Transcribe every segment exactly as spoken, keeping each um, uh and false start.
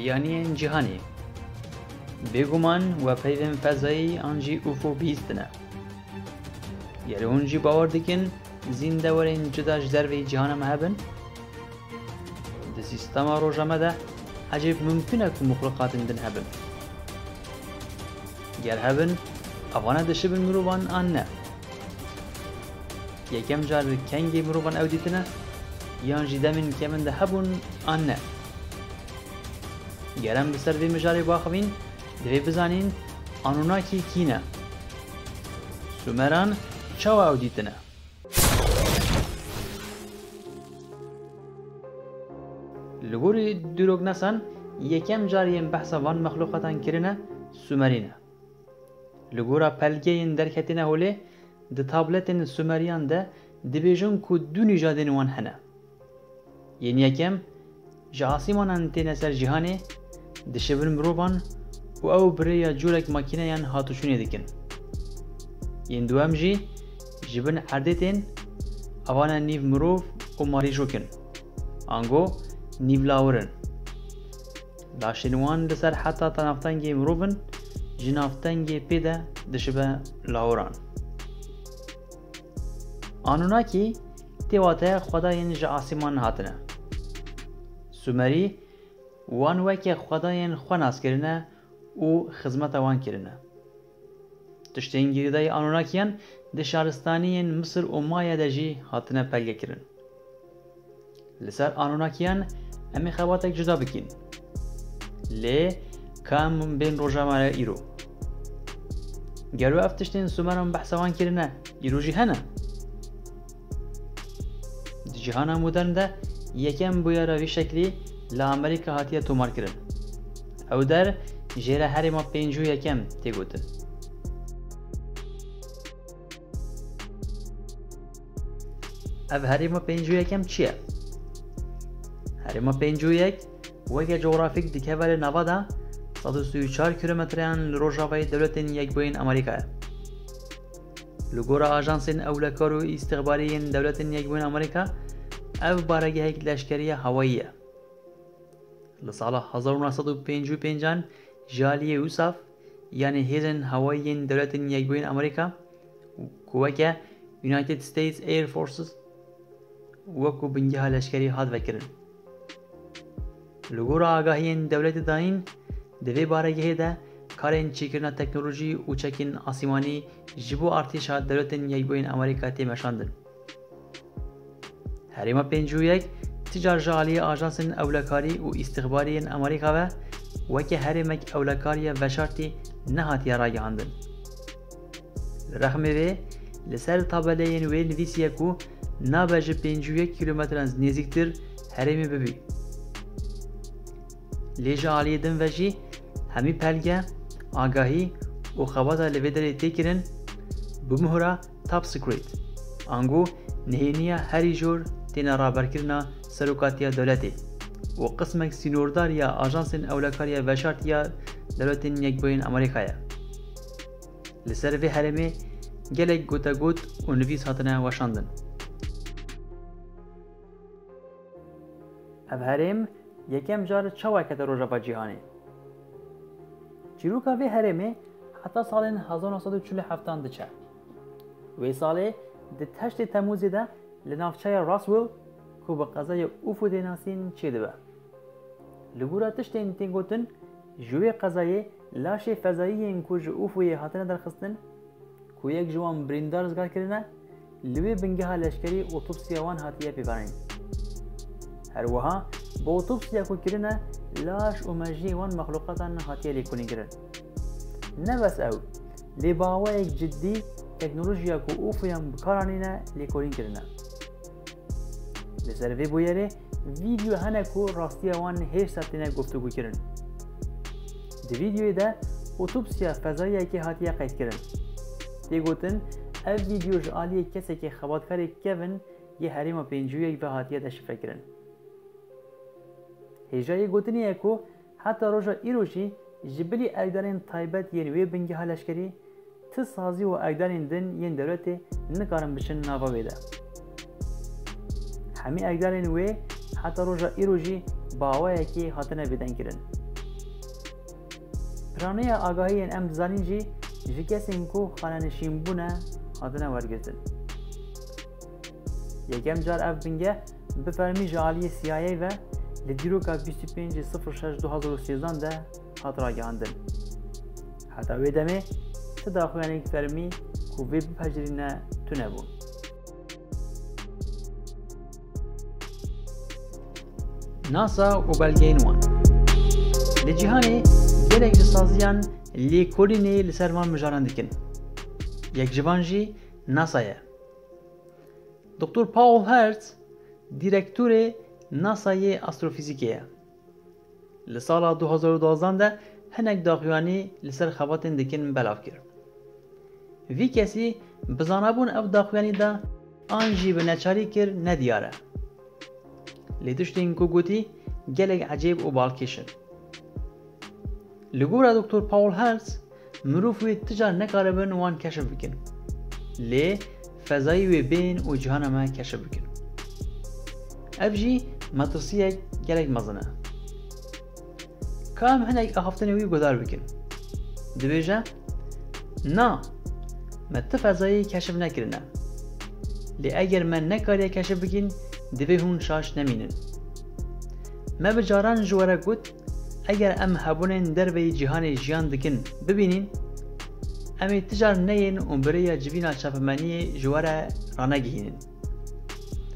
Yaniyên cîhanê. Bêguman we peyvên fezayî an jî ufo bihîstine. Ger hûn jî bawer dikin zîndewerên cuda ji derveyî cîhana me hebin? Di sîstema roja me de ecêb mumkin e ku mixluqatên din hebin. Ger hebin, evane dişibin mirovan an ne? Yekem car kengê mirovan ew dîtine, yan jî demên kevin de hebûn an ne? Ger em li ser vê mijarê biaxivîn, divê bizanîn Anunnaki kî ne? Sumeran çawa ew dîtine? Li gorî dîroknasan, yekem car yên behsa van mexluqatan kirine Sumerî ne. Li gora pelgeyên derketine holê, di tabletên Sumeriyan de dibêjin ku du nîjadên wan hene. Yên yekem ji asîmanan têne ser cîhanê, dişibin mirovan û ew bi rêya corek makîneyan hatûçûnê dikin. Yên duwem jî ji bin erdê tên, evane nîv mirov û marîşok in, ango nîv lawir in. Laşên wan li ser heta ta navtengê mirov in, ji navtengê pê de dişibe lawiran. Anunnaki tê wateya xwedayên ji asîman hatine. Sumerî wan weke xwedayên xwe nas kirine û xizmeta wan kirine. Tiştên girêdayî Anunnakiyan di şaristaniyên Misir û Maya de jî hatine pelgekirin. Li ser Anunnakiyan em ê xebatek cuda bikîn. Lê ka em bên roja me re îro? Gelo ev tiştên Sumeran behsa wan kirine, îro jî hene? Di cîhana modern de yekem bûyera vî şeklî li Amerîka hatiye tomarkirin. Ew der jê re herêma pêncî û yekem tê gotin. Ev herêma pêncî û yekem çi ye? Herêma pêncî û yek weke cografîk dikeve li nava de sed û sî û çar kîlometreyan li rojavayê Dewletên Yekbûyên Amerîka ye. Li gora ajansên ewlekar û îstixbarî yên Dewletên Yekbûyên Amerîka, ev baregehek leşkerî ya hawayî ye. Li sala hezar û neh sed û pêncî û pêncan ji aliyê USAF, yanî Hêzên Hawayî yên Dewletên Yekbûyên Amerîka, ku weke United States Air Forces, wekû bingeha leşkerî hat vekirin. Li gora agahiyên dewletê dayîn, di vê baregehê de karên çêkirina teknolojî û çekên asîmanî ji bo artêşa Dewletên Yekbûyên Amerîka tê meşandin. Herêma pêncî û yek ti car ji aliyê ajansên ewlekarî û îstixbarî yên Amerîka ve weke herêmek ewlekarî ya veşartî nehatiye ragihandin. Li rexmê vê, li ser tabeleyên wê nivîsiye ku nabe ji pêncî û yek kîlometran nêzîktir herêmê bibî. Lê ji aliyê din ve jî hemî pelge, agahî û xebata li vê derê tê kirin bi muhra Top Secret, ango nihêniya herî jor têne raberkirina serokatiya dewletê û qismek sînordar ya ajansên ewlekariya veşartî ya Dewletên Yekbûyên Amerîka ye. Li ser vê herêmê gelek gotegot û nivîs hatine weşandin. Ev herêm yekem car çawa kete rojeva cîhanê? Çîroka vê herêmê heta salên hezar neh sed û çil û heftan diçe. Wê salê di heştê Temûzê de li navçeya Roswell, ku bi qezaya Ufo tê nasîn, çêdibe. Li gora tiştên tên gotin, ji wê qezayê laşê fezayiyên ku ji Ufoyê hatine derxistin, ku yek ji wan birîndar rizgar kirine, li wê bingeha leşkerî otopsiya wan hatiye pêvanîn. Her wiha bi otopsiya ku kirine, laş û mejiyê wan mexluqatan hatiye lêkolînkirin. Ne bes ew, lê bi awayek ciddî teknolojiya ku Ufoyan bi kar anîne lêkolîn kirine. Li ser vê bûyerê vîdeo hene ku rastiya wan hêşta têne guftûgûkirin. Di vîdeoyê de otopsiya fezayiyekê hatiye qeydkirin. Tê gotin, ev vîdeo ji aliyê kesekî xebatkarê kevin yê herêma pêncî û yek ve hatiye deşifrekirin. Hêjayî gotinê ye ku heta roja îro jî ji bilî erkdanên taybet yên wê bingeha leşkerî ti sazî û erkdanên din yên dewletê nikarin biçin nava wê de. Hemî erkdanên wê heta roja îro jî bi awayekî hatine bêdengkirin. Piraneya agahiyên em dizanîn jî ji kesên ku xanenişîn bûne hatine wergirtin. Yekem car ev bingeh bi fermî ji aliyê C I A ve li dîroka bîst û pêncî sifir şeş du hazar û sêzdan de hat ragihandin. Heta wê demê ti daxuyanekî fermî ku vê bipejirîne tune bûn. NASA û belgeyên wan. Li cîhanê gelek ji saziyan lêkolînê li ser van mijaran dikin. Yek ji van jî NASA ye. Doktor Paul Hertz, dîrektorê NASA yê astrofîzîkê ye. Li sala du hazar û duwazdeh de hinek daxuyanî li ser xebatên dikin belav kir. Vî kesî bi zanabûn ev daxuyanî da an jî bi neçarî kir nediyar e. Lê tiştên ku gotî gelek ecêb û balkêş in. Li gora Doktor Paul Hertz, mirov wê ti car nekaribin wan keşif bikin. Lê fezayî wê bên û cihana me keşif bikin. Ev jî metirsiyek gelek mezin e. Ka em hinek axaftinê wî guhdar bikin. Dibêje, na, me ti fezayî keşif nekirine. Lê eger me nekariye keşif bikin, divê hûn şaş nemînin. Me bi caran ji we re got, eger em hebûnên derveyî cîhanê jiyan dikin bibînîn, em ê ti car neyên û bi rêya civîna çapemeniyê ji we re ranegihînin.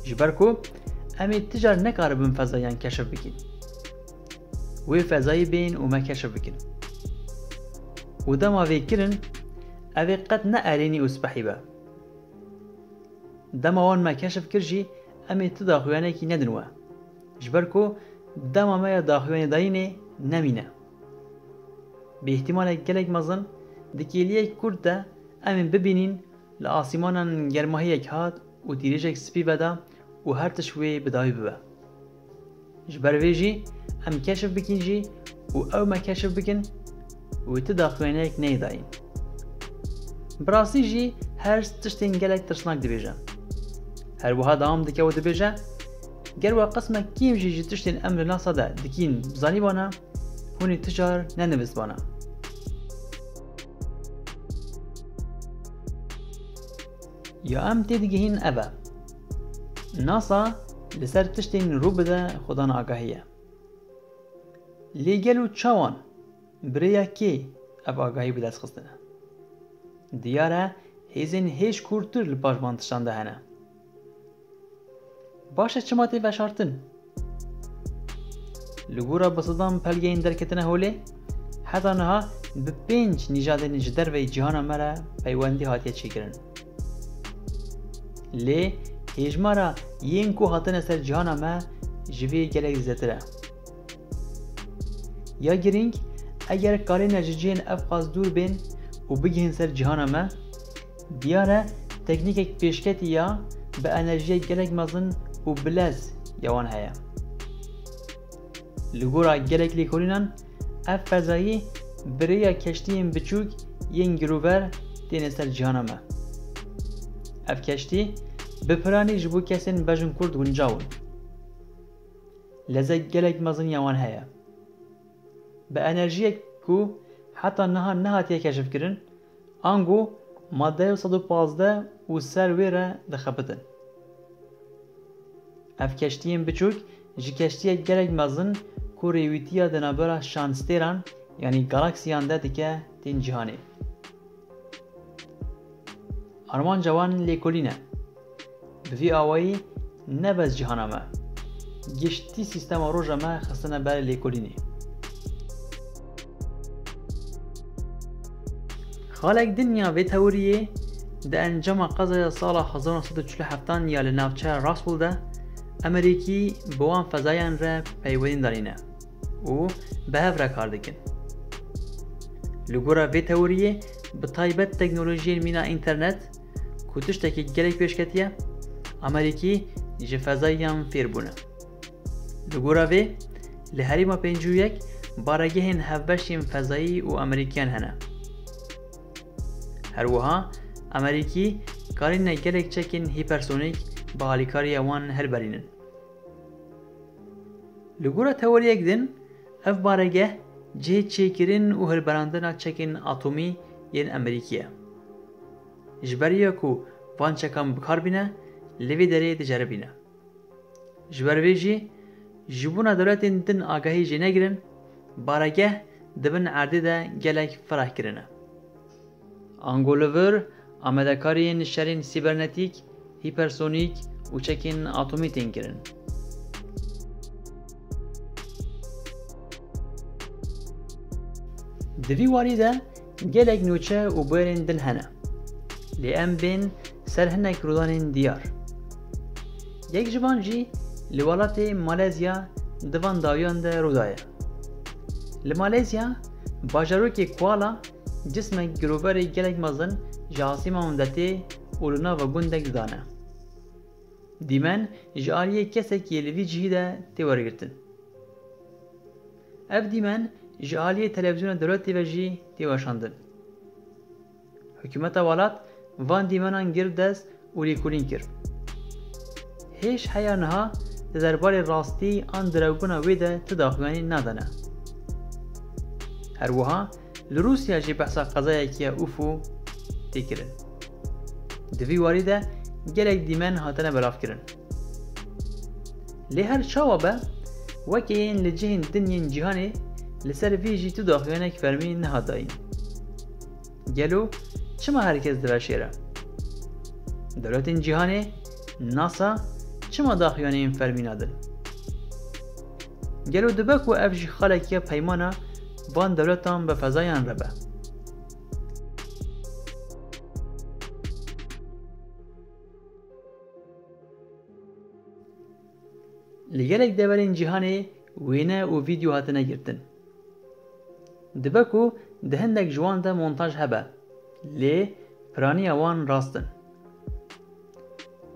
Ji ber ku em ê ti car nekaribin fezayan keşif bikin. Wê fezayî bên û me keşif bikin. Û dema vê kirin, ev ê qet ne erênî û spehî be. Dema wan me keşif kir jî, em ê ti daxuyanekî nedin we. Ji ber ku dema me ya daxuyanî dayînê nemîne. Bi îhtimalek gelek mezin, di kêliyek kurt de em ê bibînîn li asîmanan germahiyek hat û tîrêjek spî veda û her tişt wê bi dawî bibe. Ji ber vê jî em keşif bikin jî û ew me keşif bikin, wê ti daxuyaniyek neyê dayîn. Bi rastî jî Hertz tiştên gelek tirsnak dibêje. Her wiha dewam dike û dibêje, ger we qismek kêm jî ji tiştên em li NASA de dikîn bizanîbana, hûn ê ti car nenivistbana. Ya em têdigihîn ev e. NASA li ser tiştên rû bide xwedan agahî ye. Lê gelo çawan, bi rêya kê ev agahî bi dest xistine? Diyar e, hêzên hêj kûrtir li paş van tiştan de hene. Baş e, çima tê veşartin? Li gora bi sedan pelgeyên derketine holê, heta niha bi pênc nîjadên ji derveyî cîhana me re peywendî hatiye çêkirin. Lê hêjmara yên ku hatine ser cîhana me ji vê gelek zêdetir e. Ya girîng, eger karîne ji cihên ev qas dûr bên û bigihên ser cîhana me, diyar e teknîkek pêşketî ya bi enerjiyek gelek mezin û bilez ya wan heye. Li gora gelek lêkolînan, ev fezayî bi rêya keştiyên biçûk yên girover têne ser cîhana me. Ev keştî bi piranî ji bo kesên bejn kurt guncaw in. Lezek gelek mezin ya wan heye. Bi enerjiyek ku heta niha nehatiye keşifkirin, ango maddeya sed û pazdeh û ser wê re dixebitin. Ev keştiyên biçûk ji keştiyek gelek mezin ku rêwîtiya di navbera şanstêran, yanî galaksiyan de dike tên cîhanê. Armanca wan lêkolîn e. Bi vî awayî ne bes cîhana me, giştî sîstema roja me xistine ber lêkolînê. Xalek din ya vê teoriyê di encama qezaya sala hezar neh sed û çil û heftan ya li navçeya Roswell de Amerîkî bi wan fezayan re peywendî danîne û bi hev re kar dikin. Li gora vê teoriyê, bi taybet teknolojiyên mîna înternet, ku tiştekî gelek pêşketî ye, Amerîkî ji fezayiyan fêr bûne. Li gora vê, li herêma pêncî û yek baregehên hevbeş yên fezayî û Amerîkiyan hene. Her wiha, Amerîkî karîne gelek çekên hîpersonîk bi alîkariya wan hilberînin. Li gora teoriyek din, ev baregeh cihê çêkirin û hilberandina çekên atomî yên Amerîkî ye. Ji ber ya ku van çekan bi kar bîne, li vê derê diceribîne. Ji ber vê jî, ji bona dewletên din agahî jê negirin, baregeh di bin erdê de gelek fireh kirine. Ango li vir, amadekariyên şerên sîbernetîk, hîpersonîk û çekên atomî tên kirin. Di vî warî de gelek nûçe û bûyerên din hene. Lê em bên ser hinek rûdanên diyar. Yek ji van jî li welatê Malezya di van dawiyan de rû daye. Li Malezya, bajarokê Kuala, cismek giroverê gelek mezin ji asîman vedetê û li nava gundek didane. Dîmen ji aliyê kesekî yê li vî cihî de tê wergirtin. Ev dîmen ji aliyê televîzyona dewletê ve jî tê weşandin. Hikûmeta welat van dîmenan girt dest û lêkolîn kir. Hêj heya niha di derbarê rastî an direwbûna wê de tu daxuyanî nadane. Her wiha li Rûsya jî behsa qezayekî ya UFO tê kirin. Di vî warî de gelek dîmen hatine belavkirin. Lê her çawa be, weke yên li cihên din yên cîhanê li ser vî jî tu daxuyanek fermî nehat dayîn. Gelo çima her kes diveşêre? Dewletên cîhanê, NASA, çima daxuyaniyên fermî nadin? Gelo dibe ku ev jî xalekî ya peymana van dewletan bi fezayan re be? Li gelek deverên cîhanê wêne û vîdeo hatine girtin. Dibe ku di hindek ji wan de montaj hebe, lê piraniya wan rast in.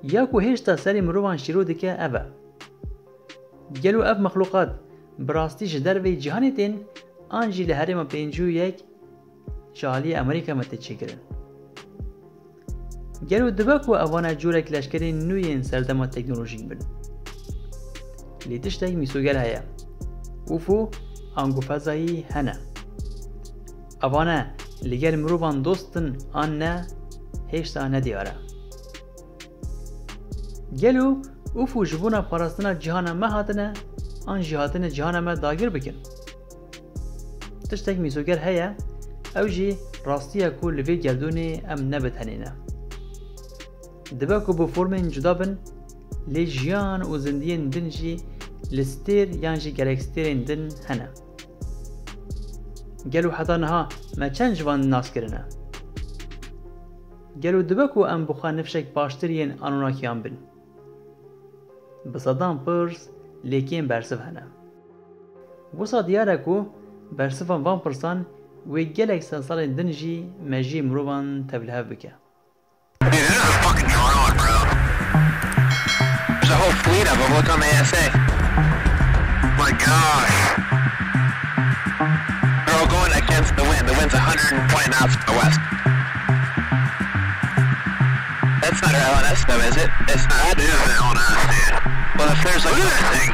Ya ku hêşta serê mirovan şîro dike ev e. Gelo ev mexlûqat bi rastî ji derveyî cîhanê tên an jî li herêma pêncî û yek ji aliyê Amerîka me tê çêkirin? Gelo dibe ku evane corek leşkerên nû yên serdema teknolojîk bin? Lê tiştek mîsoger heye. UFO ango fezayî hene. Evane li gel mirovan dost in an ne, hêşta nediyar e. Gelo UFO ji bona parastina cîhana me hatine, an jî hatine cîhana me dagir bikin? Tiştek mîsoger heye, ew jî rastiya ku li vê gerdûnê em ne bi tenê ne. Dibe ku bi formên cuda bin, lê jiyan û zindiyên din jî li stêr yan jî gelek stêrên din hene. Gelo heta niha me çend ji van nas kirine? Gelo dibe ku em bi xwe nifşek baştir yên Anunnakiyan bin? Bi sedan pirs, lê kêm bersiv hene. Wisa diyar e ku bersivan van pirsan wê gelek sedsalên din jî mejiyê mirovan tevlihev bike. Dude, that is a fucking drone, bro. There's a whole fleet of them. Look on the S A. My gosh. They're all going against the wind. The wind's a hundred and twenty miles from the west. That's not our L N S, though, is it? It's not. That is the L N S, dude. Well, if there's, like, look at that thing.